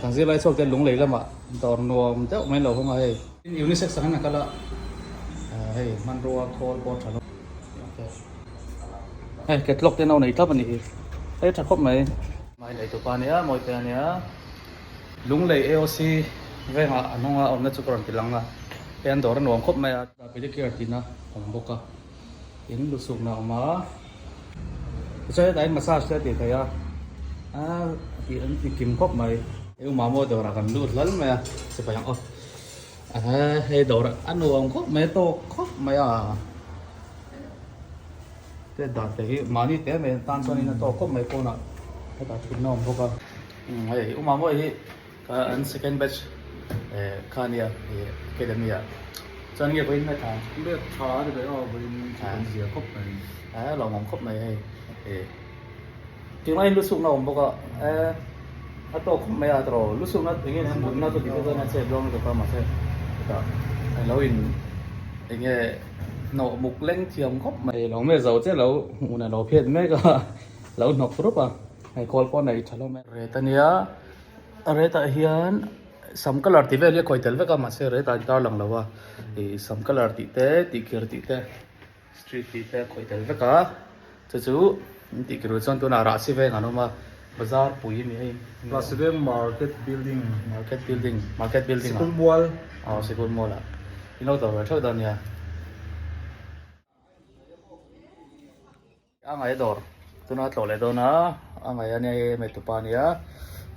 Kan zirlai chhuak te lunglei lamah dawr nuam deuh mai an lo hawng a hei. Unisex ang in a kal a, hei hmanrua khawl pawh a tha lo. Hei catalog te an lo nei thlap a nih hi, hei tha khawp mai. Mai lei tupa a nia, mawi te a nia. Lunglei AOC vengah an hawng a, awmna chu ka rawn ti lang a, hei an dawr a nuam khawp mai a. Pedicure tihna a awm bawk a, in lusukna a awm a. Tichuan hetah hian massage te a tih theih a, a tih an ti kim khawp mai. Hei u Mamaw dawrah kan lut hlal mai a, sipai ang aw. Ehe hei dawr a nuam khawp mai a tawk khawp mai a. Te dan te hi mahni te mai tan chuan in a tawk khawp mai pawnah hetah thutna a awm bawk a. Hei u Mamaw hi an second batch eh kha a nia ih academy ah chuan nge vawiin mai tha Let tha a ni ve aw vawiin chu kan zia khawp mai. Eh lawmawm khawp mai hei ih tunlai in lusukna a awm bawk a eh a tawk khawp mai a tawrh lusukna eng nge mutna chu tih te chuan a chep dawn lutuk a mahse hetah alo in eng nge hnawh muk leng thiam khawp mai. Lo me zo che lo hmuh na lo phiat mek a lo hnawk rup a hei khawl pawh nei tha hlawm e. Ret a nia. A retah hian sam colour tih vel hi a kawi tel vek a mahse retah a intar lang lo a ih sam colour tih te tih kir tih te street tih te a kawi tel vek a chu chu an tih kir chuan tunah rahsi veng an awm a bazar pui a ni hei Rahsi veng market building market building market building sikul mual aw sikul mual ah in lo dawr ve theuh dawn nia. A ngaih dawr tuna tlawh leh dawn a a ngaih a nia hei hmeichhe pa a nia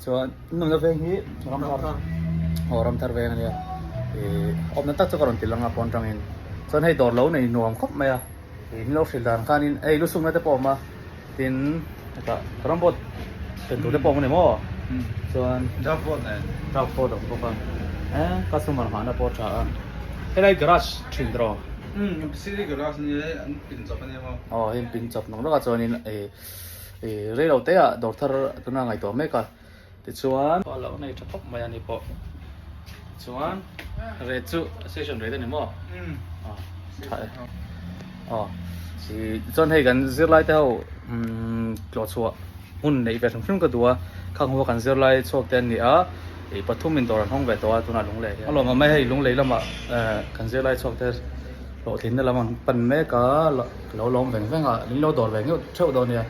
chuan nunna veng hi ramthar aw ramthar veng a nia ih awmna tak chu ka rawn ti lang a pawn tangin chuan hei dawr lo nei nuam khawp mai a ih min lo hrilh dan khanin hei lusukna te pawh a awm a tin hetah ramboard ken tur te pawh a awm a ni maw chuan draft board a awm bawk a eh customer nghahna pawh a tha a helai garage thin tawh. Umm city garage a nia an pin chawp a nia maw. Aw hei an pin chawp nawk nawk a chuanin ih ih rei lo te ah dawr thar tuna ngaihtuah mek a tichuan a lo nei tha khawp mai a ni pawh chuan rate chu session rate a ni maw aw tha e aw ih tichuan hei kan zirlai te ho umm tlawh chhuah hmun neih ve hrim hrim ka duh a khang ho kan zirlai chhuak te an ni a ih pathum in dawr an hawng ve tawh a tunah lunglei hian a lawmawm mai hei lunglei lamah eh kan zirlai chhuak te hlawhtlinna lam an pan mek a lo lawm veng veng a min lo dawr ve ngeuh theuh dawn nia.